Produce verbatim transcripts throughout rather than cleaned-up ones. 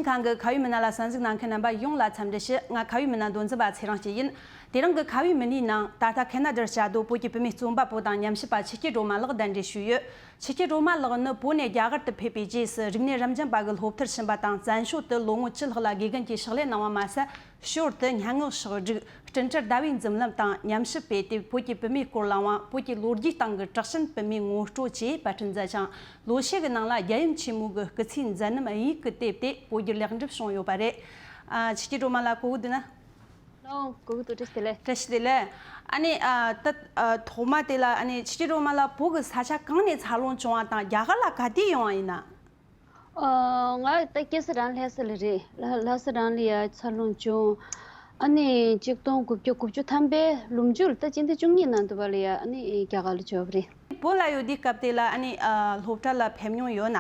ཁང་གི་ཁ་བའི་མི་སྣ་ལ་གསན་གཟིགས་གནང་མཁན་རྣམ་པ་ཡོངས་ལ་འཚམས་འདྲི་ཞུ། ང་ཁ་བའི་མི་སྣ་མདོ་འཛིན་པ་ཚེ་རིང་སྐྱིད་ཡིན། དེ་རིང་གི་ཁ་བའི་མི་སྣའི་ནང་ད་ལྟ་ཁེ་ན་ཌར་བཅའ་སྡོད་བོད་ཀྱི་བུད་མེད་རྩོམ་པ་པོ་དང་ཉམས་ཞིབ་པ་ཆོས་སྐྱིད་སྒྲོལ་མ་ལགས་གདན་འདྲེན་ཞུས་ཡོད། ཆོས་སྐྱིད་སྒྲོལ་མ་ལགས་ནི་བོད་ནས་རྒྱ་གར་དུ་ཕེབས་པའི་རྗེས་སུ་རིག་གནས་རབ་འབྱམས་པ་གི་སློབ་མཐར་ཕྱིན་པ་དང་བཙན་བྱོལ་དུ་ལོ་ངོ་བཅུ་ལྷག་ལ་དགེ་རྒན་གྱི་ཕྱག་ལས་གནང་བ་མ་ཟད། ཞོར་དུ་སྙན་ངག་ཕྱོགས་བསྒྲིགས། སྤྲིན་བྲལ་ཟླ་བའི་འཛུམ་ལམ་དང་ཉམས་ཞིབ་སྤེལ་ཏེ། བོད་ཀྱི་བུད་མེད་སྐོར་ལ་དབང་བ། བོད་ཀྱི་ལོ་རྒྱུས་སྟེང་གི་དྲག་ཞན་བུད་མེད་ངོ་སྤྲོད་བཅས་པར་སྐྲུན་མཛད་ཅིང་། ལོ་ཤས་ཀྱི་ནང་ལ་རྒྱལ་ཡུམ་ཆེན་མོ་གི་སྐུ་ཚེའི་མཛད་རྣམ་དབྱིན་ཡིག་གིས་བཏེགས་ཏེ། བོད་བསྒྱུར་ལེགས་འགྲུབ་བྱུང་ཡོད་པ་རེད། ཨ། ཆོས་སྐྱིད་སྒྲོལ་མ་ལགས་གོ་གི་འདུག་ན། ལགས་འོང་། གོ་གི་འདུག། བཀྲ་ཤིས་བདེ་ལེགས། བཀྲ་ཤིས་བདེ་ལེགས། ཨ་ནི། ཨ། ད། ཨ། ཐོག་མ་དེ་ལ་ཨ་ནི་ཆོས་སྐྱིད་སྒྲོལ་མ་ལགས་བོད་ཀྱི་ས་ཆ་གང་ནས་འཚར་ལོངས་བྱུང་བ་དང་རྒྱ་གར་ལ་ག་དུས་ཡོང་བ་ཡིན་ན། ཨ། ང་ད་སྐྱེས་ས་རང་ལྷ་ས་ལ་རེད། ལྷ་ལྷ་ས་རང་ལ་ཡ་འཚར་ལོངས་བྱུང་། ཨ་ནི་གཅིག་སྟོང་དགུ་བརྒྱ་དགུ་བཅུ་ཐམ་པའི་ལོ་མཇུག་ལ་ད་སྤྱི་ཟླ་བཅུ་གཉིས་ནང་དུ་བ་ལ་ཡ་ཨ་ནི་རྒྱ་གར་ལ་འབྱོར་བ་རེད། བོད་ལ་ཡོད་དུས་སྐབས་དེ་ལ་ཨ་ནི། ཨ། སློབ་གྲྭ་ལ་ཕེབས་མྱོང་ཡོད་ན།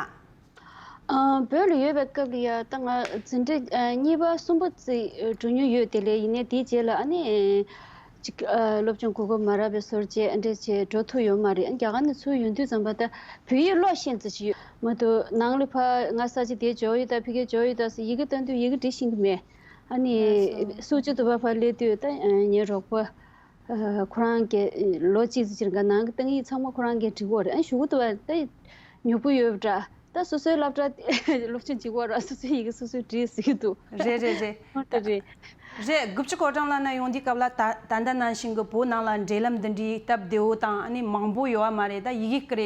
ཨ། བོད་ལ་ཡོད་པའི་སྐབས་ལ་ཡ་ད་ང་འཛིན་གྲྭ་ཨ་གཉིས་པ་གསུམ་པ་ཙམ་འགྲོ་མྱོང་ཡོད་དེ་ལས། ཡིན་ནའི་དེའི་རྗེས་ལ་ཨ་ནི་ཅིག་ཨ་སློབ་སྦྱོང་གོ་སྐབས་མ་རག་པའི་བཟོ་འདྲ་བྱས། ཨ་འདྲ་བྱས་འགྲོ་ཐུབ་ཡོད་མ་རེད། ཨ་རྒྱ་གར་ནས་ཚུར་ཡོང་དུས་ཙམ་པ་ད་བོད་ཡིག་ཀློག་ཤེས་ཙམ་ཅིག་ཡོད་མ་གཏོགས། ནང་ལ་ཕར་ང་ས་ཆ་དེར་འབྱོར་ཡོད་ད། ཕ་གིར་འབྱོར་ཡོད་ད་ཟེར་ཡི་གེ་བཏོན་དུས་ཡི་གེ་འབྲི་ཤེས་ཀྱི་མེད། ཨ་ནི་ལགས་སོ། སུག་ཅུ་དུ་བ་ཕར་སླེབས་དུས་ད་ཨ་ངའི་རོགས་པ། ཨ། ཁོ་རང་གིས་ལོ་གཅིག་ཙམ་ཅིག་གི་ནང་གི་ཏིང་ངེ་འཛིན་ཚང་མ་ཁོ་རང་གིས་འབྲི་གི་ཡོད་རེད། ཨ་ཞུ་གི་འདུག་བ། ད་མྱུར་པོ་ཡོད་པ་འདྲ། ད་སོ་སོའི་སློབ་གྲྭ་སློབ་ཆུང་གཅིག་པོ་ར། སོ་སོའི་ཡི་གེ་སོ་སོས་འབྲི་ཟེར་གི་འདུག། རེད་རེད་རེད། ཧོ་ད་རེད། རེད། དགུ་བཅུ་གོ་གྲངས་ལ་ན་ཡོང་དུས་སྐབས་ལ་ད་ད་ལྟ་ནང་བཞིན་གི་བོད་ནང་ལ་འབྲེལ་ལམ་འདི་འདྲའི་སྟབས་བདེ་བོ་དང་ཨ་ནི་མང་པོ་ཡོད་བ་མ་རེད། ད་ཡི་གེ་སྐུར་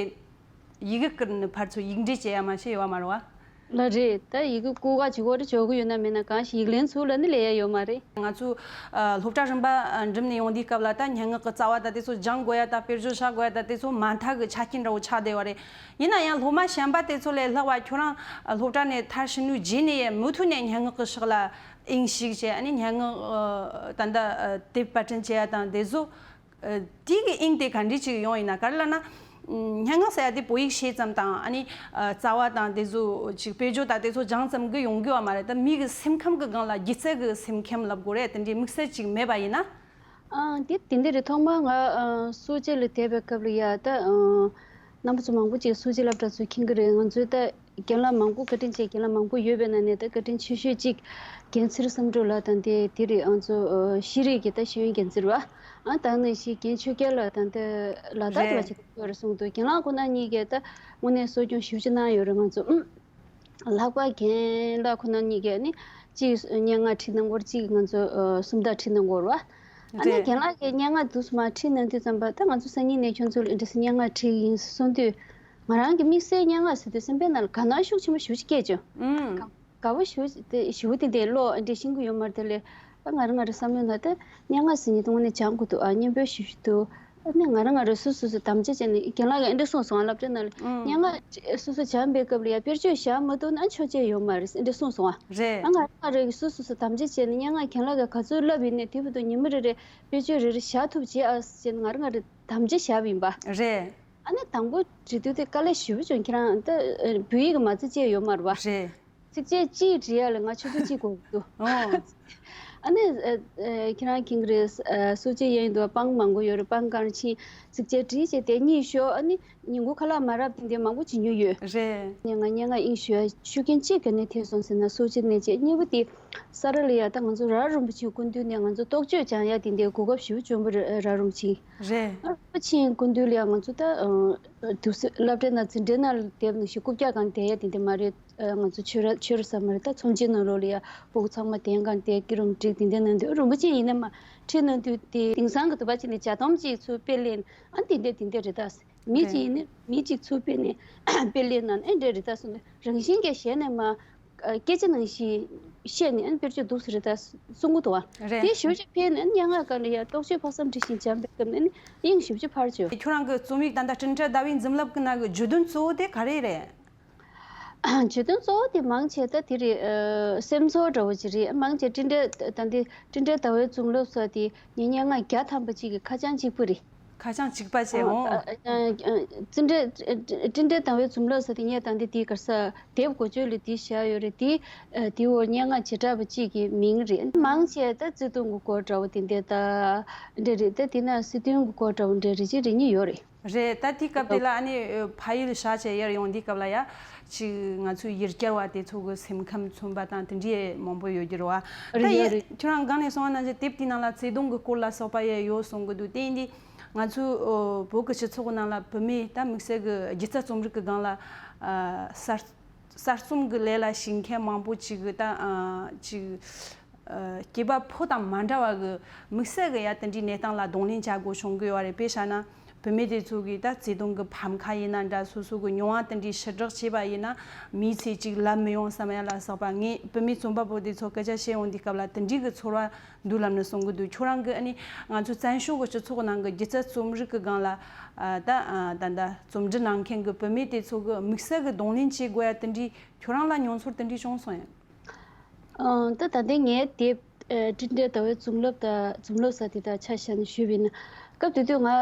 ཡི་གེ་སྐུར་ནི་ཕར་ཚུར་ཡིག་འབྲེལ་བྱེད་ཡ་མ་ཤེས་ཡོད་བ་མ་རེད་བ། ལགས་རེད། ད་ཡི་གེ་སྐུར་ག་བྱེད་དགོས་རེད། འབྱོར་གི་ཡོད་ན་མེད་ན། གང་ཞིག་ཡིག་ལན་ཚུར་ལབ་ནི་ལབ་ཡ་ཡོད་མ་རེད། ང་ཚོ་ཨ་སློབ་གྲྭ་རིམ་པ་ཨ་འགྲིམས་ནས་ཡོང་དུས་སྐབས་ལ་ད་སྙན་ངག་གི་རྩ་བ་དང་དེ་ཚོ་སྦྱང་དགོས་ཡ་དང་དཔེར་བརྗོད་བྱ་དགོས་ཡ་དང་དེ་ཚོ་མ་མཐའ་གི་ཆ་རྐྱེན་འདྲ་བོ་ཆགས་བསྡད་ཡོད་རེད། ཡིན་ན་ཡང་སློབ་མ་གཞན་པ་དེ་ཚོ་ལས་ལྷག་པ་ཁྱོད་རང་ཨ་སློབ་གྲྭ་ནས་མཐར་ཕྱིན་ནོའི་རྗེས་ནས་ཡང་མུ་མཐུད་ནས་སྙན་ངག་གི་ཕྱོགས་ལ་དབྱིངས་ཞུགས་བྱས། ཨ་ནི་སྙན་ངག་ཨ་ད་ལྟ་ཨ་དེབ་པར་སྐྲུན་བྱེད་ཡ་དང་དེ་ཚོ། ཨ། དེ་གི་དབྱིངས་དེ་ག་འདྲ་ཅིག་ཡོང་ཡིན་ན། ག་རེ་ལབ་ན། ཨ། སྙན་ངག་ཟེར་ཡ་དེ་བོད་ཡིག་ཤེས་ཙམ་དང་ཨ་ནི་ཨ་རྩ་བ་དང་དེ་ཚོ་ཅིག་དཔེར་བརྗོད་དང་དེ་ཚོ་སྦྱངས་ཙམ་གི་ཡོང་གི་ཡོད་མ་རེད། ད་མི་གི་སེམས་ཁམས་གི་སྒང་ལ་སྒྱུ་རྩལ་གི་སེམས་ཁམས་ལབ་དགོས་རེད། དེ་འདྲའི་དམིགས་བསལ་ཅིག་མེད་པ་ཡིན་ན། ཨ། དེ་དེ་འདྲ་རེད། ཐོག་མར་ང་ཨ་སུ་ཇཱ་ལ་བསྡད་པའི་སྐབས་ལ་ཡ་ད་ཨ་རྣམ་པ་ཚོ་མང་པོ་ཅིག་སུ་ཇཱ་སློབ་གྲྭ་ཚོ་མཁྱེན་གི་རེད། ང་ཚོའི་ད་རྒན་ལགས་མང་པོ་བཀའ་དྲིན་ཆེ། རྒན་ལགས་མང་པོ་ཡོད་པའི་ནང་ནས་ད་བཀའ་དྲིན་ཆེ་ཤོས་གཅིག་རྒན་ཚེ་རིང་བསམ་གྲུབ་ལགས་དང་དེ་དེ་རེད། ང་ཚོ་ཨ་ཤེས་རིག་གི་ད་ཤེས་ཡོན་འགན་འཛིན་པ། ཨ་ད་ནང་བཞིན་རྒན་ཆོས་རྒྱལ་ལགས་དང་དེ་ལ་དྭགས་དུ་བ་རེད། ཅིག་ཡོད་རེད་གསུངས་འདུག། རྒན་ལགས་ཁོ་ན་གཉིས་ཀས་ད་དངོས་གནས་གསོ་སྐྱོང་ཞེ་པོ་ཅིག་གནང་ཡོད་རེད་ང་ཚོ། ཨུམ། ལྷག་པར་རྒན་ལགས་ཁོ་ན་གཉིས་ཀས་ནི་གཅིག་སྙན་ངག་བྲིས་གནང་སྐོར། གཅིག་ང་ཚོ་ཨ་སུམ་རྟགས་བྲིས་གནང་སྐོར་བ། ཨ་ནི་རེད། རྒན་ལགས་ཀྱིས་སྙན་ངག་འདུག་སེ་མར་བྲིས་གནང་དུས་ཙམ་པ་ད་ང་ཚོ་སང་ཉིན་ནས་ཁྱོད་ཚོ་ལ་འདི་འདྲ་སེ་སྙན་ངག་བྲིས་ཡིན་གསུངས་དུས། ང་རང་གི་དམིགས་བསལ་སྙན་ངག་ཟེར་དུས་སེམས་པའི་ནང་ལ་དགའ་སྣང་ཤུགས་ཆེན་པོ་ཞེ་པོ་ཅིག་སྐྱེས་བྱུང་། ཨུམ། དགའ་པོ་ཞེ་པོ་དེ་ཞེ་པོ་དེ་འདྲའི་ཀློག་འདྲ་ཤེས་ཀྱི་ཡོད་མ་རེད། དེ་ལས་ཨ་ང་རང་ང་རང་བསམ་བློའི་ནང་དེ་སྙན་ངག་ཟེར་མཁན་དེ་དངོས་གནས་སྦྱང་དགོས་འདུག། ཨ་སྙན་པོ་ཞེ་པོ་ཞིག་འདུག། ཨ་ནི་ང་རང་ང་རང་སོ་སོ་སོ་དམ་བཅའ་བྱས་ནས། རྒན་ལགས་ཀྱིས་འདྲ་གསུངས་སོང་ང་། སློབ་གྲྭའི་ནང་ལ་ཨུམ། སྙན་ངག་སོ་སོ་སྦྱང་པའི་སྐབས་ལ་ཡ་དཔེར་བརྗོད་བཞག་མ་ཐུབ་ན་ཆོག་ཅེས་ཡོད་མ་རེད་འདྲ་གསུངས་སོང་ང་། རེད། ཨ་ང་རང་ང་རང་གིས་སོ་སོ་སོ་དམ་བཅའ་བྱས་ནས་སྙན་ངག་རྒན་ལགས་ཀྱིས་ག་ཚོད་བསླབས་ཡིན་ནའི་དེ་བར་དུ་ཉི་མ་རེ་རེ་དཔེར་བརྗོད་རེ་རེ་བཞག་ཐུབ་བྱེད་ཨ་ཟེར་ནས་ང་རང་ང་རང་དམ་བཅའ་བཞག་པ་ཡིན་པ། རེད། ཨ་ནི་དང་པོ་འབྲི་དུས་དེ་དཀའ་ལས་ཞེ་པོ་བྱུང་། ཁྱེད་རང་ད་བོད་ཡིག་གི་མ་རྩ་བཅད་ཡོད་མ་རེད་པ། རེད། ཚིགས་བཅད་གཅིག་འབྲི་ཡ་ལ་ང་ཆུ་ཚོད་གཅིག་འགོར་གྱི་འདུག། ཨོ། ཨ་ནི་ཨ་ཨ་ཁྱེད་རང་མཁྱེན་གྱི་རེད། ཨ་སུ་ཇཱ་ཡན་དུ་པང་མང་པོ་ཡོད་རེད། པང་གང་ཕྱིན་ཚིགས་བཅད་བྲིས་བྱས་དེ་གཉིད་ཤོར། ཨ་ནི་ཉིན་གུང་ཁ་ལག་མ་རག་དེ་འདྲ་མང་པོ་བྱེད་མྱོང་ཡོད། རེད། ནས་ང་སྙན་ངག་དབྱིངས་ཞུ་ཡ་ཤུགས་རྐྱེན་གཅིག་ག་ནས་ཐེབས་སོང་ཟེར་ན། སུ་ཇཱ་ནས་བྱས། གཉིས་པ་དེ་ས་ར་ལ་ཡ་ད་ང་ཚོ་ར་རིན་པོ་ཆེའི་སྐུ་མདུན་ནས་ང་ཚོ་རྟོགས་བརྗོད་སྦྱང་ཡ་དེ་འདྲའི་གོ་སྐབས་ཞེ་པོ་བྱུང་བ་རེད། ར་རིན་པོ་ཆེ། རེད། ར་རིན་པོ་ཆེའི་སྐུ་མདུན་ལ་ཡ་ང་ཚོ་ད་ཨ་དུས་ཚོད་སློབ་གྲྭའི་ནང་འཛིན་གྲྭའི་ནང་ལ་བསྡད་པ་ནང་བཞིན་རྐུབ་བཀྱག་སྒང་བསྡད་ཡ་དེ་འདྲ་མ་རེད། ཨ་ང་ཚོ་ཆོས་ར་ཆོས་ར་ས་མ་རེད། ད་ཚོམས་ཆེན་ནང་ལོགས་ལ་ཡ་སྤུ་གུ་ཚང་མ་གདན་སྒང་བསྡད། སྐྱིད་རུམ་བསྒྲིགས། དེ་འདྲ་གནང་དུས་རིན་པོ་ཆེ་ཡིན་ན་མར་ཁྲིད་གནང་དུས་དེ་དེང་སང་གི་དུ་བ་ཅིག་ནས་ཇ་དོམ་གཅིག་ཚུར་སྤེལ་ལེན། ཨ་དེ་འདྲ་དེ་འདྲ་རེད། ད་མི་གཅིག་རེད། ཡིན་ན་མི་གཅིག་ཚུར་སྤེལ་ནས་སྤེལ་ལེན་གནང་ཨེ་འདྲ་རེད། ད་སོང་ནས་རང་བཞིན་གྱིས་གཞན་ནས་མར་ཨ་སྐད་ཆ་ནང་བཞིན་བཤད་ནས་ཨ་དཔེར་བརྗོད་འདུག་ཟེར་རེད། ད་གསུང་གི་འདུག་བ། རེད། དེ་ཞུ་ཞུ་ཕེབས་ནས་ཨ་སྙན་ངག་སྒང་ལ་ཡ་རྟོགས་བརྗོད་དཔག་བསམ་འབྲི་བཞིན་སྦྱངས་པའི་སྐབས་ནས་ནི་དབྱིངས་ཞེ་པོ་ཅིག་འཕར་བྱུང་། ཁྱོད་རང་གི་རྩོམ་ཡིག་ད་ལྟ་སྤྲིན་བྲལ་ཟླ་བའི་འཛུམ་རླབས་ཀྱི་ནང་གི་བརྗོད་དོན་གཙོ་བོ་དེ་ག་རེ་རེད། བརྗོད་དོན་གཙོ་བོ་དེ་མང་ཆེ་ད་དེ་རེད། ཨ་སེམས་ཚོར་འདྲ་བོ་ཅིག་རེད། མང་ཆེ་སྤྲིན་བྲལ་ད་འདི་སྤྲིན་བྲལ་ཟླ་བའི་འཛུམ་རླབས་ཟེར་དེ་ངའི་སྙན་ངག་བརྒྱ་ཐམ་པ་ཅིག་གི་ཁ་བྱང་གཅིག་པུ་རེད། ཁ་བྱང་གཅིག་པ་བྱས། ཨོ། ཨ་ཨ་ཨ་སྤྲིན་བྲལ་སྤྲིན་བྲལ་ཟླ་བའི་འཛུམ་རླབས་ཟེར་དེ་ངས་ད་འདི་དེའི་ག་རེ་ཟེར་དེབ་འགོ་བརྗོད་ལ་དེ་བཞག་ཡོད་རེད། དེ་ཨ་དེའི་འོག་སྙན་ངག་བྱེ་བྲག་པ་གཅིག་གི་མིང་རེད། མང་ཆེ་ད་བརྩེ་དུང་གི་སྐོར་འདྲ་བོ་དེ་འདྲ་ད་འདྲ་རེད། ད་དེ་ན་སྲིད་དོན་གྱི་སྐོར་འདྲ་བོ་འདྲ་རེ་གཅིག་རེ་གཉིས་ཡོད་རེད། རེད། ད་དེའི་སྐབས་དེ་ལ་ཨ་ནི་ཕ་ཡུལ་བཞག་བྱས་ཡར་ཡོང་དུས་སྐབས་ལ་ཡ། ཅིག་ང་ཚོའི་ཡུལ་གྱར་བ་དེ་ཚོ་གི་སེམས་ཁམས་མཚོན་པ་དང་དེ་འདྲའི་མང་པོ་ཡོད་རྒྱུ་རེད་བ། ད་རེད་ཡ་ཡིན་རེད། ཁྱོད་རང་སྒང་ནས་གསུངས་པ་ནང་བཞིན་དེབ་དེའི་ནང་ལ་བརྩེ་དུང་གི་སྐོར་ལ་སོགས་པ་ཡང་ཡོད་གསུང་གི་འདུག་དེ་ཡིན་དུས་ང་ཚོའི་ཨོ་བོད་ཀྱི་སྤྱི་ཚོགས་ཀྱི་ནང་ལ་བུད་མེད་ད་དམིགས་བསལ་གྱི་སྒྱུ་རྩལ་རྩོམ་རིག་གི་སྒང་ལ་ཨ་གསར་གསར་རྩོམ་གྱི་ལས་ལ་ཞུགས་མཁན་མང་པོ་ཅིག་གི་ད་ཨ་ཅིག་ཨ་སྐྱེས་པ་ཕོ་དང་མ་འདྲ་བ་གི་དམིགས་བསལ་གྱི་ཡ་དེ་འདྲའི་གནས་སྟངས་ལ་གདོང་ལེན་བྱ་དགོས་བྱུང་གི་ཡོད་རེད། དཔེ་བཞག་ན་བུད་མེད་དེ་ཚོ་གིས་ད་བརྩེ་དུང་གི་ཕམ་ཁ་ཡིན་ན་འདྲ། སོ་སོ་གི་མྱོང་བ་དེ་འདྲའི་ཕྱིར་བསྒྲགས་བྱས་པ་ཡིན་ན་མིའི་ཚེ་གཅིག་ལབ་མི་ཡོང་བསམ་ཡ་ལ་སོགས་པ། ངས་བུད་མེད་རྩོམ་པ་པོ་དེ་ཚོ་སྐད་ཆ་བཤད་ཡོང་དུས་སྐབས་ལ་དེ་འདྲའི་གི་ཚོར་བ་འདུག་ལབ་ནས་གསུང་གི་འདུག་ཁྱོད་རང་གི་ཨ་ནི་ང་ཚོ་བཙན་བྱོལ་གྱི་སྤྱི་ཚོགས་ནང་གི་སྒྱུ་རྩལ་རྩོམ་རིག་གི་སྒང་ལ་ཨ་ད་ཨ་ད་ལྟ་རྩོམ་འབྲི་གནང་མཁན་གྱི་བུད་མེད་དེ་ཚོ་གི་དམིགས་བསལ་གྱི་གདོང་ལེན་བྱེད་དགོས་ཡ་དེ་འདྲའི་ཁྱོད་རང་ལ་མྱོང་ཚོར་དེ་འདྲའི་བྱུང་སོང་ཡ། ཨང་། ད་ད་ལྟའི་ངའི་དེབ་ཨ་སྤྲིན་བྲལ་ཟླ་བའི་རྫོང་སློབ་དང་རྫོང་སློབ་ཟེར་དེ་དག་ཆ་བཞག་ནས་ཞུས་པ་ཡིན་ན། སྐབས་དེ་དུས་ང་ཨ་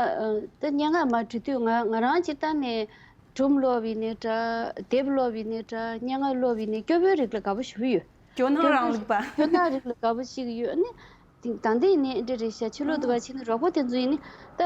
ད་སྙན་ངག་མར་འབྲི་དུས་ང་ང་རང་སྤྱིར་བཏང་ནས་སྒྲུང་ཀློག་པ་ཡིན་ནའི་འདྲ། དེབ་ཀློག་པ་ཡིན་ནའི་འདྲ། སྙན་ངག་ཀློག་པ་ཡིན་ནའི་སྐྱོ་པོའི་རིགས་ལ་དགའ་པོ་ཞེ་པོ་ཡོད། སྐྱོ་སྣང་རང་ལུགས་པ། སྐྱོ་སྣང་རིགས་ལ་དགའ་པོ་ཞིག་ཡོད། ཨ་ནི་དེ་ད་ལྟ་ཡིན་ནའི་འདྲ་རེད་ཤག་ཕྱི་ལོགས་དུ་བ་ཕྱིན་ནས་རོགས་པ་དེ་ཚོ་ཡིན་ནི་ད་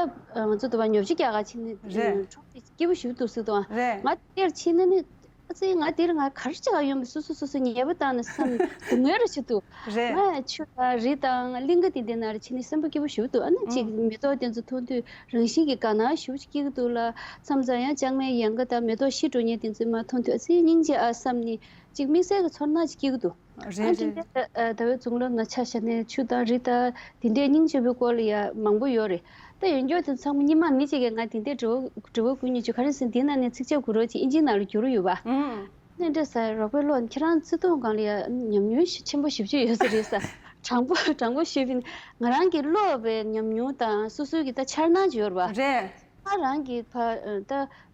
ང་ཚོ་དུ་བ་ཉོ་ཆ་རྒྱག་ག་ཕྱིན་ནི་རེད། འཕྲོག་པ་སྐྱིད་པོ་ཞེ་པོ་འདུག་ཟེར་དུས་ང་དེར་ཕྱིན་ནི་ནི། ཨ་ཙི། ང་འདིར་ང་ག་རེ་བྱེད་ག་ཡོང་བའི་སོ་སོ་སོ་སོ་ཉེས་པ་བཏང་ནས་བསམ་སྡུག་བསྔལ་རེ་ཞིག་འདུག་རེད། ང་ཆུ་དང་རི་དང་གླིང་ག་དེ་འདྲའི་ནང་རེ་ཕྱིན་ནས་བསམ་པ་སྐྱིད་པོ་ཞེ་པོ་འདུག་ཨ་ནི་ཅིག་ཨང་། མེ་ཏོག་དེ་ཚོ་མཐོང་དུས་རང་བཞིན་གྱིས་དགའ་སྣང་ཞེ་པོ་ཅིག་སྐྱེ་གི་འདུག་ལ། མཚམས་མཚམས་ཡང་ལྕང་མའི་ཡལ་ག་དང་མེ་ཏོག་ཤི་འགྲོ་མཁན་དེ་ཚོ་མར་མཐོང་དུས་ཨ་ཙི་སྙིང་རྗེ་ཨ་བསམ་ནས་ཅིག་དམིགས་བསལ་གྱི་ཚོར་སྣང་ཅིག་སྐྱེ་གི་འདུག་རེད། ཨ་རེད། འདི་འདྲའི་ཟླ་བའི་རྫོང་སློབ་ནང་ཆ་བཞག་ནས་ཆུ་དང་རི་དང་དེ་འདྲའི་སྙིང་རྗེ་པོའི་སྐོར་ལ་ཡང་མང་པོ་ཡོད་རེད། ད་ཡོན་སྐྱོར་དེ་ཚང་མ་སྔོན་མ་མི་གཅིག་གིས་ང་དེ་འདྲའི་དྲི་བ་དྲི་བ་བསྐུར་མྱོང་བྱུང་། ག་རེ་ཟེར་ན་འདི་ནང་ནས་ཚིགས་བཅད་དགུ་རོ་ཅིག་ཨིན་ཇིའི་ནང་ལ་བསྒྱུར་ཡོད་པ། ཨང་། ནས་འདྲ་ཟེར། རོགས་པས་ཀློག་ཁྱེད་རང་བརྩེ་དུང་སྒང་ལ་ཡང་ཉམས་མྱོང་ཞིག་ཆེན་པོ་ཞེ་པོ་ཅིག་ཡོད་ས་རེད་ཟེར། དྲང་པོ་དྲང་པོ་ཞུས་པ་ཡིན་ན་ང་རང་གིས་ཀློག་པའི་ཉམས་མྱོང་དང་སོ་སོའི་གི་ད་འཆར་སྣང་ཅིག་ཡོད་རེད་པ། རེད། ང་རང་གིས་ཕ་ད་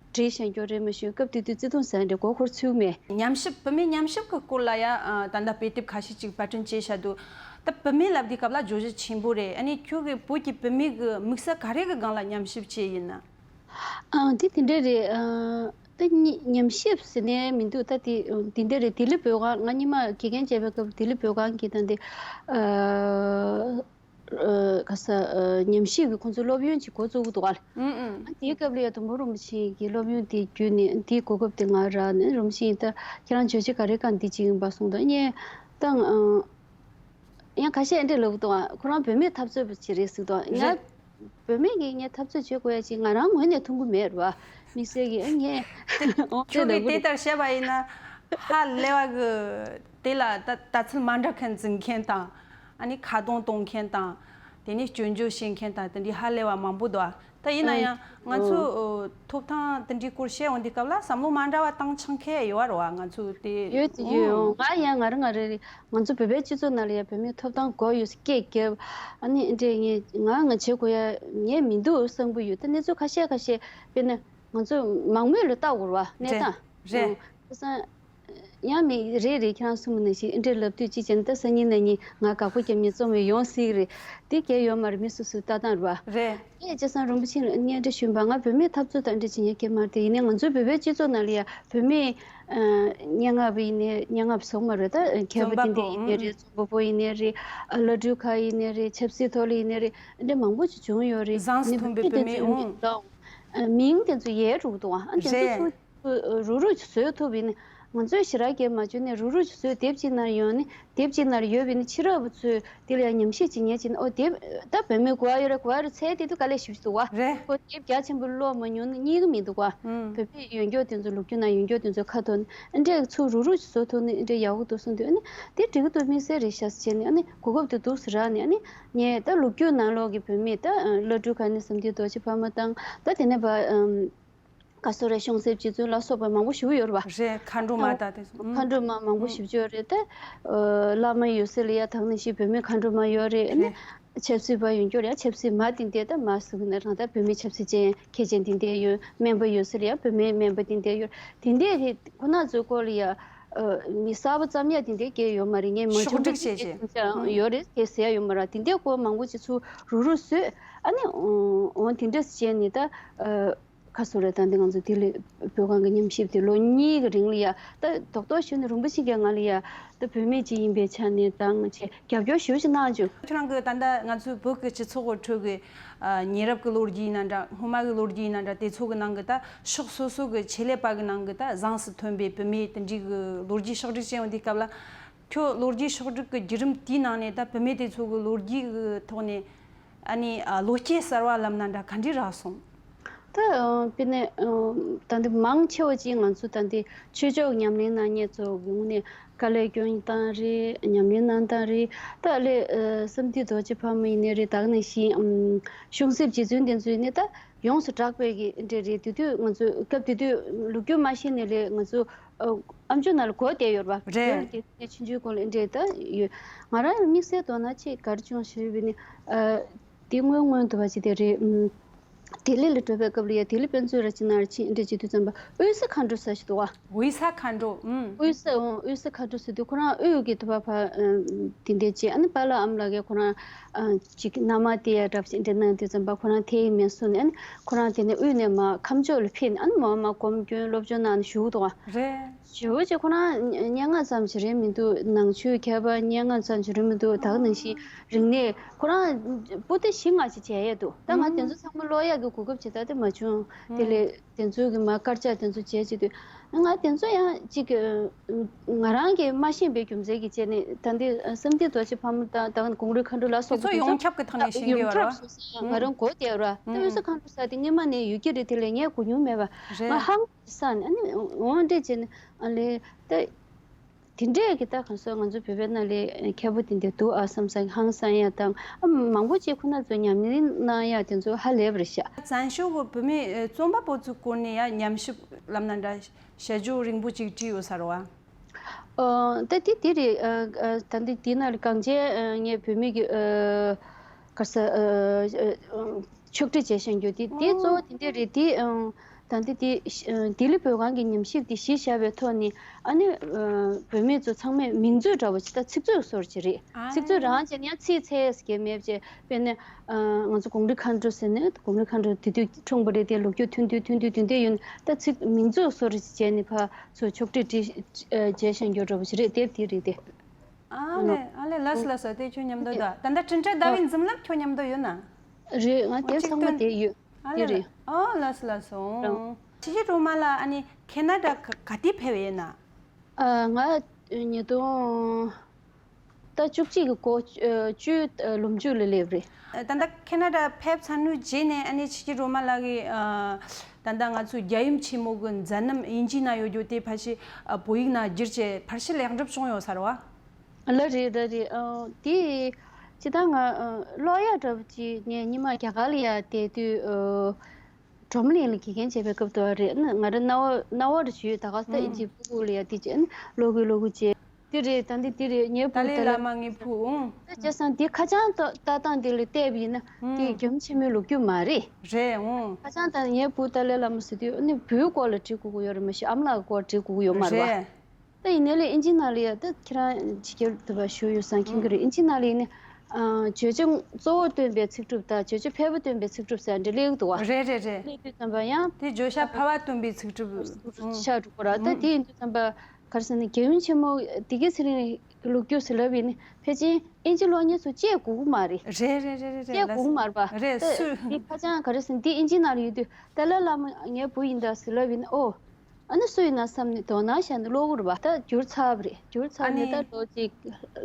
བྲིས་བཞག་རྒྱུ་རེད། མ་གཞི་སྐབས་དེ་དུས་བརྩེ་དུང་ཟེར་འདྲ་མགོ་འཁོར་ཚུལ་མེད། ཉམས་ཞིབ། བུད་མེད་ཉམས་ཞིབ་ཀྱི་སྐོར་ལ་ཡང་ཨ་ད་ལྟ་དཔེ་དེབ་ཁ་ཤས་ཅིག་པར་སྐྲུན་བྱས་བཞག་འདུག་ད་བུད་མེད་ལབ་དུས་སྐབས་ལ་བརྗོད་གཞི་ཆེན་པོ་རེད། ཨ་ནི་ཁྱོད་ཀྱིས་བོད་ཀྱི་བུད་མེད་ཀྱི་དམིགས་བསལ་ག་རེ་གི་སྒང་ལ་ཉམས་ཞིབ་བྱས་ཡིན་ན། ཨ་དེ་དེ་འདྲ་རེད། ཨ་ད་ཉི་ཉམས་ཞིབ་ཟེར་ནས་མི་འདུག་ད་དེ་དེ་འདྲ་རེད། ལྡི་ལི་བོད་ཁང་། ང་སྔོན་མ་དགེ་རྒན་བྱས་པའི་སྐབས་ལྡི་ལི་བོད་ཁང་གི་ད་འདི་ཨ། ཨ་ག་ས་ཨ་ཉམས་ཞིབ་ཀྱི་ཁོང་ཚོའི་སློབ་ཡོན་ཅིག་འགོ་བཙུགས་འདུག་ག་ཨང་ཨང་། ཨ་དེའི་སྐབས་ལ་ཡ་དུམ་བུ་རིན་པོ་ཆེ་གི་སློབ་ཡོན་དེ་བརྒྱུད་ནས་དེའི་གོ་སྐབས་དེ་ང་རག་ནས། རིན་པོ་ཆེ་ད་ཁྱེད་རང་བརྗོད་གཞི་ག་རེ་སྒང་འདི་ཅིག་ཡིན་པ་གསུངས་དང་། ངས་ད་ཨ་ཡང་ཁ་ཤས་འདྲ་ལབ་འདུག་ཨ་ཁོ་རང་བུད་མེད་འཐབ་རྩོད་པ་ཅིག་རེད་ཟེར་འདུག་ང་རེད། བུད་མེད་ཀྱིས་ངས་འཐབ་རྩོད་བྱེད་དགོས་ཡ་ཅིག་ང་རང་ངོས་ནས་མཐོང་གི་མེད་རེད་པ། དམིགས་བསལ་གྱི་ཨ་ངས་ཨོ་དེ་ཁྱོད་ལབ་ཀྱིས་གི་དེ་རེད། ལྟར་བཤད་པ་ཡིན་ན་ཧ་ལས་པ་གི་དེ་ལ་ད་ལྟ་ཚུལ་མ་འདྲ་མཁན་འཛིན་མཁན་དང་། ཨ་ནི་ཁ་རྡུང་གཏོང་མཁན་དང་། དེ་ནས་སྐྱོན་བརྗོད་བྱེད་མཁན་དང་དེ་འདྲའི་ཧ་ལས་པ་མང་པོ་འདུག་ཨ་ད་ཡིན་ན་ཨ་ཡང་ང་ཚོ་ཨོ་ཨོ་ཐོབ་ཐང་དེ་འདྲའི་སྐོར་བཤད་འོང་དུས་སྐབས་ལ་བསམ་བློ་མ་འདྲ་བ་བཏང་ཆོག་མཁན་ཡོད་རེད་པ། ང་ཚོ་དེ་ཡོད་དེ་ཡོད། ཨང་། ང་ཡང་ང་རང་ང་རང་རེད། ང་ཚོ་བོད་པའི་སྤྱི་ཚོགས་ནང་ལ་ཡང་བུད་མེད་ཐོབ་ཐང་དགོས་ཡོད་ཟེར་སྐད་རྒྱབ། ཨ་ནི་འདྲས་ངས་ང་ང་བྱེད་དགོས་ཡ་ངས་མི་འདུག་བསམ་གྱི་ཡོད། ད་གནས་ཚུལ་ཁ་ཤས་ཁ་ཤས་དཔེར་ན་ང་ཚོ་མང་མོས་ལ་ལྟ་དགོས་རེད་པ། གནས་རེད་སྟངས། རེད། ཨང་། བྱས་ཙང་ཡང་མི་རེད་རེད། ཁྱེད་རང་གསུངས་པ་ནང་བཞིན་འདྲས་ལབ་དུས་ཅི་བྱས་ན་ད་སང་ཉིན་གནངས་ཉིན་ང་དགའ་པོ་རྒྱབ་ནས་རྩོམ་པ་ཡོང་སྲིད་གི་རེད། དེ་གལ་ཡོད་མ་རེད། མི་སོ་སོའི་ལྟ་སྟངས་རེད་པ། རེད། ངས་བྱས་ཙང་རིན་པོ་ཆེ་ལ་སྙན་སྒྲོན་ཞུས་པ། ང་བུད་མེད་འཐབ་རྩོད་དང་འདྲ་བྱེད་མཁན་གྱི་མ་རེད་དེ། ཡིན་ནའི་ང་ཚོའི་བོད་པའི་སྤྱི་ཚོགས་ནང་ལ་ཡང་བུད་མེད་ཨ་སྙན་ངག་པ་ཡིན་ནའི་སྙན་ངག་པ་སོགས་མ་རེད། ད་མཁས་པ་དེ་འདྲ་ཡིན་ནའི་རེད། རྩོམ་པ་པོ་ཡིན་ནའི་རེད། བླ་སྤྲུལ་ཁག་ཡིན་ནའི་རེད། ཆབ་སྲིད་ཐོག་ལ་ཡིན་ནའི་རེད། འདི་མང་པོ་ཅིག་བྱུང་ཡོད་རེད། བཟང་སྤྱོད་མཐོན་པོའི་བུད་མེད། ཨང་། མིང་དེ་ཚོ་ཡལ་འགྲོ་གི་འདུག་ཨ་དེ་ཚོ་རེད། ཚུར་རུག་རུག་ཅིག་བཟོས་ཐུབ་པ་ཡིན་ན། ང་ཚོས་ཞེ་དྲག་གི་མ་བྱུང་ནས་རུག་རུག་ཅིག་བཟོས་དེབ་ཅིག་ནང་ཡོང་ནས། དེབ་ཅིག་ནང་ཡོད་པ་ཡིན་ན་ཕྱི་རབས་པ་ཚོས་དེ་ལ་ཡང་ཉམས་ཞིབ་ཅིག་ཉན་བྱས་ན། ཨོ་དེབ་ད་བུད་མེད་གོ་བ་ཡོད་རེད། གོ་བ་རེད་ཚེ་དེ་དུས་དཀའ་ལས་ཞེ་པོ་ཅིག་འདུག་པ། རེད། ཁོ་དེབ་རྒྱ་ཆེན་པོ་ཀློག་མ་མྱོང་ན་རྙེད་ཀྱི་མི་འདུག་པ། ཨང་། བོད་པའི་ཡོན་སྐྱོར་དེ་ཚོ་ལོ་རྒྱུས་ནང་ཡོན་སྐྱོར་དེ་ཚོ་ཁ་ཐོར་ནས་འདྲས་ཚུར་རུག་རུག་ཅིག་བཟོ་ཐུབ་ན་འདྲས་ཡག་པོ་འདུག་བསམ་དུས། ཨ་ནི་དེ་འགྲིག་གི་འདུག་དམིགས་བསལ་རེད་ཤག་ཟེར་བྱས་ནས། ཨ་ནི་གོ་སྐབས་དེ་འདུག་སེ་རག་ནས། ཨ་ནི་ངས་ད་ལོ་རྒྱུས་ནང་ལོགས་ཀྱི་བུད་མེད་ད་བླ་སྤྲུལ་ཁག་ནས་བསམ་གཏན་རྡོ་རྗེ་ཕ་མ་དང་། ད་དེ་ནས་ཕར་ཨམ་ག་སོ་རེད། གཤོང་གསེབ་རྗེ་བཙུན་ལ་སོགས་པ་མང་པོ་ཞེ་པོ་ཡོད་རེད་པ། རེད། མཁའ་འགྲོ་མ་དང་དེ་ཚོ། མཁའ་འགྲོ་མ་མང་པོ་ཞེ་པོ་ཅིག་ཡོད་རེད་དེ། ཨ་བླ་མ་ཡོད་ས་ལ་ཡ་ད་ག་ནང་བཞིན་བུད་མེད་མཁའ་འགྲོ་མ་ཡོད་རེད། ཨ་ནི་རེད། ཆབ་སྲིད་པ་ཡོད་རྒྱུ་རེད། ཆབ་སྲིད་མ་དེ་འདྲས་ད་མ་ཟེར་གི་ན་རང་ད་བུད་མེད་ཆབ་སྲིད་ཅན་མཁས་ཅན་དེ་འདྲས་ཡོད། སྨན་པ་ཡོད་ས་ལ་ཡ་བུད་མེད་སྨན་པ་དེ་འདྲས་ཡོད། དེ་འདྲས་རེད། ཁོ་ན་ཚོའི་སྐོར་ལ་ཡ་ཨ་མི་གསར་པ་ཙམ་ཡ་དེ་འདྲས་སྐྱེས་ཡོད་མ་རེད། ངས་མ་ཤོག་བྱུང་། སྒྲིག་བྱས་བྱས། ཡོད་རེད། དེ་ཟེར་ཡ་ཡོད་མ་རེད། དེ་འདྲས་སྐོར་མང་པོ་ཅིག་ཚུར་རུག་རུག་བཟོས། ཨ་ནི་འོ་དེ་འདྲས་བྱས་ནས་ད་ཨ། ཁ་སོ་རེད། ད་འདི་ང་ཚོ་དེ་ལས་བོད་ཁང་གི་ཉམས་ཞིབ་དེ་ལོ་གཉིས་ཀྱི་རིང་ལ་ཡ། ད་རྡོག་རྡོག་ཞུས་ན་རིན་པོ་ཆེ་གིས་ང་ལ་ཡ། ད་བུད་མེད་ཅིག་ཡིན་པའི་ཆ་ནས་ད་ང་ཆེ་རྒྱབ་སྐྱོར་ཞེ་པོ་ཅིག་གནང་བྱུང་། ཁྱོད་རང་གི་ད་ལྟ་ང་ཚོའི་བོད་ཀྱི་སྤྱི་ཚོགས་ཀྱི་ཁྲོད་ཀྱི་ཨ་ཉེ་རབས་ཀྱི་ལོ་རྒྱུས་ཡིན་ན་འདྲ། སྔོན་མ་གི་ལོ་རྒྱུས་ཡིན་ན་འདྲ། དེ་ཚོ་གི་ནང་གི་ད་ཕྱོགས་སོ་སོ་གི་ཆེད་ལས་པ་གི་ནང་གི་ད་བཟང་སུ་ཐོན་པའི་བུད་མེད་དེ་འདྲའི་གི་ལོ་རྒྱུས་ཕྱོགས་སྒྲིག་བྱས་ཡོང་དུས་སྐབས་ལ། ཁྱོད་ལོ་རྒྱུས་ཕྱོགས་སྒྲིག་གི་བརྒྱུད་རིམ་དེའི་ནང་ནས་ད་བུད་མེད་དེ་ཚོ་གི་ལོ་རྒྱུས་ཀྱི་ཐོག་ནས་ཨ་ནི་ཨ་བློ་སྐྱེད་གསར་བ་ལབ་ན་འདྲ་ག་འདྲས་རག་སོང་། ད་ཨ་དཔེར་ན་ཨ་ད་འདི་མང་ཆེ་བ་ཅིག་ང་ཚོ་ད་འདི་ཆོས་ཕྱོགས་ཉམས་ལེན་གནང་མཁན་ཚོ་གི་ངོས་ནས་དཀའ་ལས་སྐྱོན་སྟངས་རེད། ཉམས་ལེན་གནང་སྟངས་རེད། ད་ལས་ཨ་བསམ་གཏན་རྡོ་རྗེ་ཕག་མོ་ཡིན་ནའི་རེད། ད་ག་ནང་བཞིན་ཨམ་གཞུང་གསེབ་རྗེ་བཙུན་དེ་ཚོ་ཡིན་ནའི་ད་ཡོངས་སུ་གྲགས་པའི་གི་འདྲ་རེད། དེ་དུས་ང་ཚོ་སྐབས་དེ་དུས་ལོ་རྒྱུས་མ་ཤེས་ནའི་ལས་ང་ཚོ་ཨ་ཨམ་ཅོག་ནང་ལ་གོ་བསྡད་ཡོད་རེད་པ། རེད། བོད་ཀྱི་ཆུང་ཆུང་སྐོར་ལ་འདྲ་ད་ཡོད། ང་རང་དམིགས་བསལ་མདོར་ན་ཅིག་ག་རེ་བྱུང་ཞེས་པ་ནི་ཨ་དེ་སྔོན་སྔོན་དུ་བ་ཅིག་དེ་རེད། ཨམ་ལྡི་ལི་ལ་འགྲོ་བའི་སྐབས་ལ་ཡ། ལྡི་ལི་དཔེ་མཛོད་ར་ཅིག་ནང་ར་ཕྱིན་འདྲ་བྱེད་དུས་ཙམ་པ་དབུས་ས་མཁའ་འགྲོ་ཟེར་ཞིག་འདུག་བ། དབུས་ས་མཁའ་འགྲོ། ཨུམ། དབུས་ས། ཨོ། དབུས་ས་མཁའ་འགྲོ་ཟེར་དུས་ཁོ་རང་དབུས་ཀྱི་དུ་བ་ཕ་ཨ་དེ་འདྲ་བྱས། ཨ་ནི་པཱ་ལགས་ཨ་མ་ལགས་ཀྱིས་ཁོ་རང་ཨ་ཅིག་མནའ་མ་དེ་ཡ་འདྲ་བ་ཅིག་འདྲ་གནང་དུས་ཙམ་པ་ཁོ་རང་དེ་ཡིན་མིན་གསུངས་ནས། ཨ་ནི་ཁོ་རང་དེ་ནས་དབུས་ནས་མར་ཁམས་ཕྱོགས་ལ་ཕེབས་ནས། ཨ་ནི་མར་མར་སྒོམ་སྐྱོན་སློབ་སྦྱོང་གནང་ནས་བཞུགས་འདུག་བ། རེད། ཞེ་པོ་ཅིག་ཁོ་རང་སྙན་ངག་ཙམ་ཞིག་རེད་མི་འདུག་ནང་ཆོས་མཁས་པ་སྙན་ངག་ཙམ་ཞིག་རེད་མི་འདུག་ད་ག་ནང་བཞིན་རིག་གནས་ཁོ་རང་པོ་ཏི་བཞི་ལྔ་ཞིག་བྱས་ཡས་འདུག་ད་ང་དེ་ཚོ་ཚང་མ་ཀློག་ཡག་གི་གོ་སྐབས་ཇི་ལྟར་དེ་མ་བྱུང་། དེ་ལས་དེ་ཚོའི་གི་མ་དཀར་ཆག་དེ་ཚོ་བྱས་བྱེད་དུས། ང་དེ་ཚོ་ཡང་ཅིག་ང་རང་གིས་མ་ཤེས་པའི་རྒྱུ་མཚན་གྱིས་བྱས་ནས། ད་འདི་བསམ་གཏན་རྡོ་རྗེ་ཕག་མོ་དང་ད་གུང་རི་མཁའ་འགྲོ་ལ་སོགས་པ་དེ་ཚོ་ཡོངས་ཁྱབ་ཀྱི་ཐོག་ནས་ཤེས་ཀྱི་ཡོད་རེད་བ། ང་རང་གོ་བསྡད་ཡོད་ར། ད་དབུས་ས་མཁའ་འགྲོ་ཟེར་དེ་སྔོན་མ་ནས་ཡོད་ཀྱི་རེད། དེ་ལས་ངས་གོ་མྱོང་མེད་པ། ང་རེད། ཧང་སང་ནས། ཨ་ནི་འོང་འདྲ་བྱས་ནས་ཨ་ལས་ད། དེ་འདྲས་ཀྱི་ད་གང་སོ་ང་ཚོ་བོད་པའི་ནང་ལ་མཁས་པོ་དེ་འདྲ་འདུག་ཨ་བསམ་སང་ཧང་སང་ཡ་དང་། ཨ་མང་པོ་ཅིག་ཁོ་ན་ཚོ་ཉམས་ལེན་གནང་ཡ་དེ་ཚོ་ཧ་ལས་པ་རེད་ཤག་བཙན་བྱོལ་གྱི་བོད་མི་རྩོམ་པ་པོ་ཚོའི་སྐོར་ནས་ཡ་ཉམས་ཞིབ་ལབ་ན་འདྲ་བྱ་རྒྱུ་རིང་པོ་ཅིག་བྲིས་ཡོད་ས་རེད་བ། ཨ་ད་དེ་དེ་རེད། ཨ་ཨ་ད་འདི་དེ་ནང་ལ་གངས་ཅན་ཨ་ངའི་བོད་མི་གི་ཨ་ག་ས་ཨ་ཨ་ཕྱོགས་སྒྲིག་བྱས་བཞག་རྒྱུ་དེ་དེ་གཙོ་བོ་དེ་འདྲས་རེད། དེ་ཨ། ད་འདི་དེ་ཨ་ལྡི་ལི་བོད་ཁང་གི་ཉམས་ཞིབ་དེ་གཞི་བཞག་པའི་ཐོག་ནས། ཨ་ནི་ཨ་བོད་མི་ཚོ་ཚང་མས་མིང་མཛོད་འདྲ་བོ་ཅིག་ད་ཚིག་མཛོད་བཟོ་འདྲ་ཅིག་རེད། ཨ་ཚིག་མཛོད་རང་བྱས་ན་ཡང་ཚིག་འཚལ་ཡས་ཀྱི་མེད་པ་བྱས། དཔེར་ན་ཨ་ང་ཚོ་གུང་རི་མཁའ་འགྲོ་ཟེར་ནས། གུང་རི་མཁའ་འགྲོ་དེ་དུས་འཁྲུངས་པ་རེད་དེ། ལོ་རྒྱུས་ཐུང་དུས་ཐུང་དུས་ཡོད་ན། ད་ཚིག་མིང་མཛོད་བཟོ་འདྲ་ཅིག་བྱས་ནས་ཕར་ཚུར་ཕྱོགས་སྒྲིག་བྲིས་ཨ་བྱས་བཞག་རྒྱུ་འདྲ་བོ་ཅིག་རེད། དེབ་དེ་རེད་དེ། ཨ་ལེ་ཨ་ལེ། ལགས་སོ་ལགས་སོ། དེ་ཁྱོད་མཉམ་དུ་འདུག་ད་ལྟ་འཕྲིན་ཕྲན་ཟླ་བའི་འཛུམ་ལམ་ཁྱོད་མཉམ་དུ་ཡོད་ན། རེད། ང་དེབ་ཚང་མ་དེ་ཡོད། ཨ་དེ་ལེ། རེད། ཨོ་ལགས་སོ་ལགས་སོ། ཨོ། ཆི་ཆི་སྒྲོལ་མ་ལགས་ཨ་ནི་ཁེ་ན་ཌ་ག་ག་དུས་ཕེབས་ཡོད་ན། ཨ་ང་ཉིས་སྟོང་ད་བཅུ་གཅིག་གི་འགོ་བཅུ་ལོ་མཇུག་ལ་སླེབས་རེད། ད་ལྟ་ཁེ་ན་ཌ་ཕེབས་ཚར་ནུས་རྗེས་ནས་ཨ་ནི་ཆི་ཆི་སྒྲོལ་མ་ལགས་ཀྱིས་ད་ལྟ་ང་ཚོའི་རྒྱལ་ཡུམ་ཆེན་མོ་གི་མཛད་རྣམ་དབྱིན་ཇིའི་ནང་ཡོད་རྒྱུ་དེ་ཕལ་ཆེར་བོད་ཡིག་ནང་བསྒྱུར་བྱས་ཕལ་ཆེར་ལེགས་འགྲུབ་བྱུང་ཡོད་ས་རེད་བ། ལགས་རེད་ལགས་རེད། ཨ་དེ་ཅི་ད་ང་ཨ་ཀློག་ཡག་འདྲ་པོ་ཅིག་ངས་སྔོན་མ་རྒྱ་གར་ལ་ཡ་བསྡད་དུས་ཨ་སྒྲོལ་མ་གླིང་ལ་དགེ་རྒན་བྱེད་པའི་སྐབས་དུ་བ་རེད། ཨ་ནི་ང་རང་རྣ་བ་རྣ་བ་རུ་ཞུས། ད་ག་ད་ཨིན་ཇི་ཕྲུ་གུ་ལ་ཡ་དེ་བྱས་ཨ་ནི་ཀློག་གི་ཀློག་གི་བྱས། དེ་རེད། ད་འདི་དེ་རེད། ངའི་བུ་ཏཱ་ལའི་ཏཱ་ལའི་བླ་མ་ངའི་བུ། ཨང་། ད་བྱས་ཙང་དེ་ཁ་བྱང་ལྟ་ལྟ་སྟངས་དེ་ལ་བལྟས་པ་ཡིན་ན་དེ་རྒྱལ་ཡུམ་ཆེན་མོའི་ལོ་རྒྱུས་མ་རེད། རེད། ཨང་། ཁ་བྱང་ལྟ་ངའི་བུ་ཏཱ་ལའི་བླ་མ་ཟེར་དུས་ཨ་ནི་བུའི་སྐོར་ལ་བྲིས་དགོས་ཀྱི་ཡོད་རེད། མ་གཞི་ཨ་མ་ལགས་ཀྱི་སྐོར་བྲིས་དགོས་ཀྱི་ཡོད་མ་རེད་བ། རེད། ད་ཡིན་ནའི་ལས་ཨིན་ཇི་ནང་ལ་ཡ་ད་ཁྱེད་རང་ཕྱི་རྒྱལ་དུ་བ་བཞུགས་ཡོད་ཙང་མཁྱེན་གྱི་རེད། ཨིན་ཇི་ནང་ལ་ཡིན་ནའི་ཨ་བརྗོད་བྱ་གཙོ་བོ་སྟོན་པའི་ཚིག་གྲུབ་དང་བརྗོད་བྱ་ཕལ་པ་སྟོན་པའི་ཚིག་གྲུབ་ཟེར་འདྲ་སླེབས་འདུག་བ། རེད་རེད་རེད། སླེབས་དུས་ཙམ་པ་ཡང་དེ་བརྗོད་བྱ་ཕལ་པ་སྟོན་པའི་ཚིག་གྲུབ་ཆགས་འགྲོ་གི་རེད། ད་དེ་ཡིན་དུས་ཙམ་པ་ག་རེ་ཟེར་ན་རྒྱལ་ཡུམ་ཆེན་མོ་བདེ་སྐྱིད་ཚེ་རིང་གི་ལོ་རྒྱུས་ཟེར་ལབ་ཡིན་ནའི་ཕལ་ཆེར་ཨིན་ཇི་ཀློག་མཁན་ཚོ་བཅད་དགོས་ཀྱི་མ་རེད། རེད་རེད་རེད་རེད། བཅད་དགོས་ཀྱི་མ་རེད་པ། རེད། ད་སུས་དེ་ཁ་བྱང་ག་རེ་ཟེར་ན་དེ་ཨིན་ཇི་ནང་ལ་ཡོད་དུས་ཏཱ་ལའི་བླ་མ་ངའི་བུ་ཡིན་ད་ཟེར་ལབ་ཡིན་ན། ཨོ། ཨ་ནི་སུ་ཡིན་ན་བསམ་ནས་དོ་སྣང་བྱས་ནས་ཀློག་གི་རེད་པ། ད་བསྒྱུར་ཚར་བ་རེད། བསྒྱུར་ཚར་ནས་ད་ལོ་གཅིག་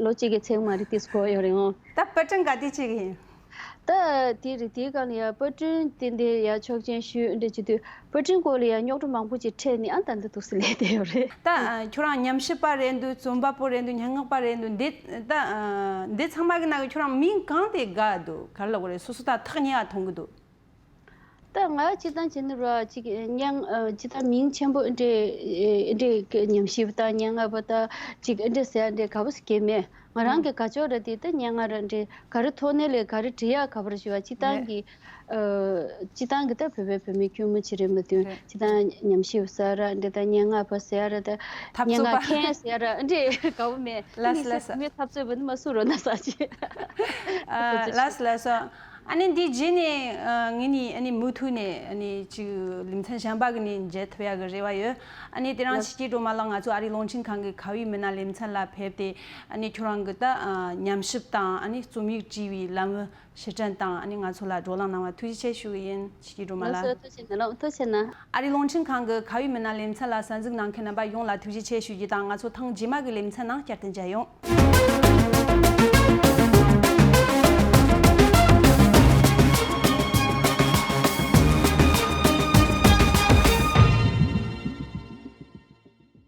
ལོ་གཅིག་གི་ཚད་མ་རེད། དེ་སྐོར་ཡོད་རེད། ཨོ། ད་པར་སྐྲུན་ག་དུས་བྱེད་ཀྱི་ཡིན། ད་དེ་རེད། དེའི་སྒང་ལ་ཡ་པར་སྐྲུན་དེ་འདྲའི་ཡ་ཆོག་མཆན་ཞུས་འདྲ་བྱེད་དུས་པར་སྐྲུན་སྐོར་ལ་ཡ་རྙོག་དྲ་མང་པོ་ཅིག་འཕྲད་ནས་ཨ་ད་འདི་འདུག་སེ་ལས་བསྡད་ཡོད་རེད། ད་ཁྱོད་རང་ཉམས་ཞིབ་པ་རེད་འདུག་རྩོམ་པ་པོ་རེད་འདུག་སྙན་ངག་པ་རེད་འདུག་འདི་ད་འདི་ཚང་མ་གི་ནང་གི་ཁྱོད་རང་མིང་གང་དེ་དགའ་འདུག་ག་རེ་ལབ་དགོས་རེད། སོ་སོ་ད་ཐག་ཉེ་བ་མཐོང་གི་འདུག་ད་ང་སྤྱིར་བཏང་བྱས་ན་ར་ཅིག་སྙན་ཨ་སྤྱིར་བཏང་མིང་ཆེན་པོ་འདྲ་འདྲ་ཉམས་ཞིབ་དང་སྙན་ངག་པ་དང་ཅིག་འདྲ་ཟེར་འདྲ་ག་པོ་ཟེར་གྱི་མེད། ང་རང་གི་དགའ་ཕྱོགས་ར་དེ་ད་སྙན་ངག་ར་འདྲ་ག་རེ་ཐོག་ནས་ལས་ག་རེ་འབྲི་ཡག་ག་པར་ཞུ་བ། སྤྱིར་བཏང་གི་ཨ་སྤྱིར་བཏང་གི་ད་བོད་པའི་བུད་མེད་སྐྱོ་མོ་ཅིག་རེད་མ་གཏོགས། སྤྱིར་བཏང་ཉམས་ཞིབ་ཟེར་ར་འདྲ་ད་སྙན་ངག་པ་ཟེར་ར་ད་སྙན་ངག་མཁན་ཟེར་ར་འདྲ་ག་པོ་མེད། ལགས་སོ་ལགས་སོ། མི་འཐབ་རྩོད་པ་ནི་མ་སུ་རོ་ན་ས་ཅི། ལགས་སོ་ལགས་སོ། ཨ་ནི་འདི་རྗེས་ནས་ཨ་ངེད་གཉིས་ཨ་ནི་མུ་མཐུད་ནས་ཨ་ནི་ཅིག་ལེ་ཚན་གཞན་པ་གི་ནས་མཇལ་ཐུབ་ཡག་གི་རེ་བ་ཡོད། ཨ་ནི་དེ་རིང་ཆི་ཅི་སྒྲོལ་མ་ལགས་ང་ཚོ་ཨ་རིའི་རླུང་འཕྲིན་ཁང་གི་ཁ་བའི་མི་སྣ་ལེ་ཚན་ལ་ཕེབས་ཏེ་ཨ་ནི་ཁྱོད་རང་གི་ད་ཨ་ཉམས་ཞིབ་དང་ཨ་ནི་རྩོམ་ཡིག་བྲིས་པའི་ལམ་བུ་ཕྱིར་དྲན་དང་ཨ་ནི་ང་ཚོ་ལ་བགྲོ་གླེང་གནང་བ་ཐུགས་རྗེ་ཆེ་ཞུ་གི་ཡིན། ཆི་ཅི་སྒྲོལ་མ་ལགས། ལགས་སོ། ཐུགས་རྗེ་གནང་། ལགས་ཐུགས་རྗེ་གནང་། ཨ་རིའི་རླུང་འཕྲིན་ཁང་གི་ཁ་བའི་མི་སྣ་ལེ་ཚན་ལ་གསན་གཟིགས་གནང་མཁན་རྣམ་པ་ཡོངས་ལ་ཐུགས་རྗེ་ཆེ་ཞུ་རྒྱུ་དང་། ང་ཚོ་ཐེངས་རྗེས་མ་གི་ལེ་ཚན་ནང་བསྐྱར་དུ་མཇལ་ཡོང་།